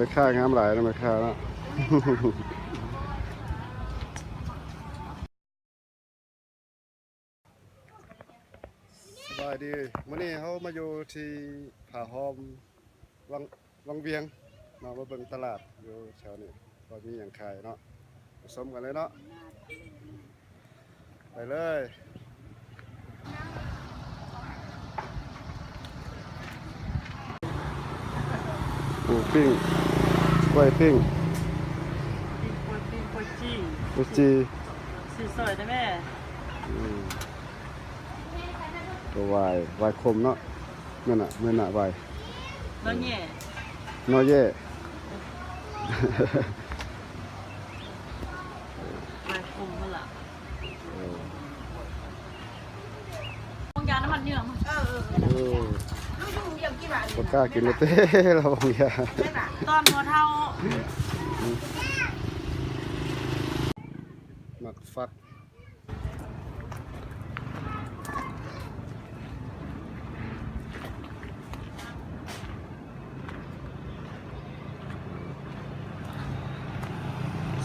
ແມ່ຄ້າງາມຫຼາຍເນາະ ແມ່ຄ້າເນາະ. ສະບາຍດີ ມື້ນີ້ເຮົາມາຢູ່ທີ່ຜາຫ້ອມວັງ ວັງວຽງເນາະ ມາເບິ່ງຕະຫຼາດຢູ່ແຖວນີ້ວ່າມີຫຍັງຂາຍເນາະ ໄປຊົມກັນເລີຍເນາະ ໄປເລີຍ. ໝູປີ້ງ ກ້ວຍປີ້ງ ປີ້ງ ກ້ວຍປີ້ງ ກ້ວຍຈີ່ ກ້ວຍຈີ່ ຊື້ຊ່ອຍໄດ້ແມ່. ອືມ ໂຕວາຍ ວາຍຂົມເນາະ ແມ່ນນະ ແມ່ນນະ ວາຍ ໜໍ່ແຍ່ ໜໍ່ແຍ່ ວາຍຂົມພຸ້ນລະ ເອີ ວາງຢານ້ຳມັນເຍືອງ ເອີ ເອີ ເອີ ບໍ່ກ້າກິນເລີຍເຕ້ ລະວາງຢາ ຕອນຫົວເທົ້າ ໝາກຟັກ.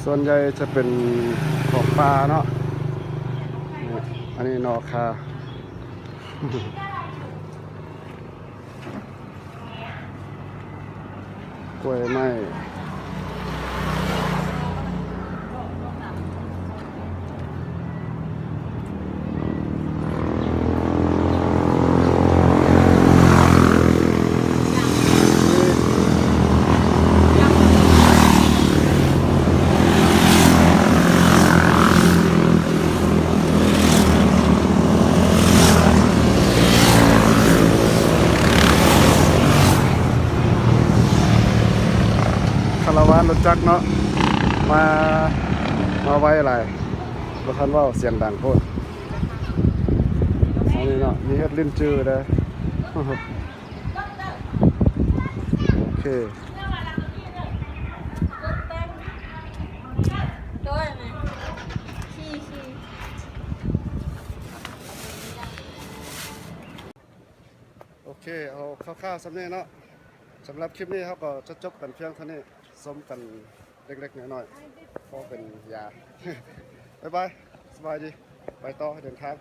ສ່ວນໃຫຍ່ຈະເປັນຂອງປ່າເນາະ ອັນນີ້ໜໍ່ຂ່າ. ກ້ວຍໄມ້ ຄາລາວານລົດຈັກເນາະ ມາ ມາໄວຫຼາຍ ບໍ່ທັນເວົ້າ ສຽງດັງໂພດ. ອັນນີ້ເນາະ ມີເຫັດລິ້ນຈືເດ້. ໂອເຄ ໂອເຄ ເອົາຄ່າວໆສ່ຳນີ້ເນາະ. ສຳລັບຄລິບນີ້ເຮົາກໍຈະຈົບກັນພຽງເທົ່ານີ້ ຊົມກັນເລັກໆນ້ອຍໆ ພໍເປັນຢາ. ບາຍບາຍ ສະບາຍດີ ໄປຕໍ່ ເດີນທາງ.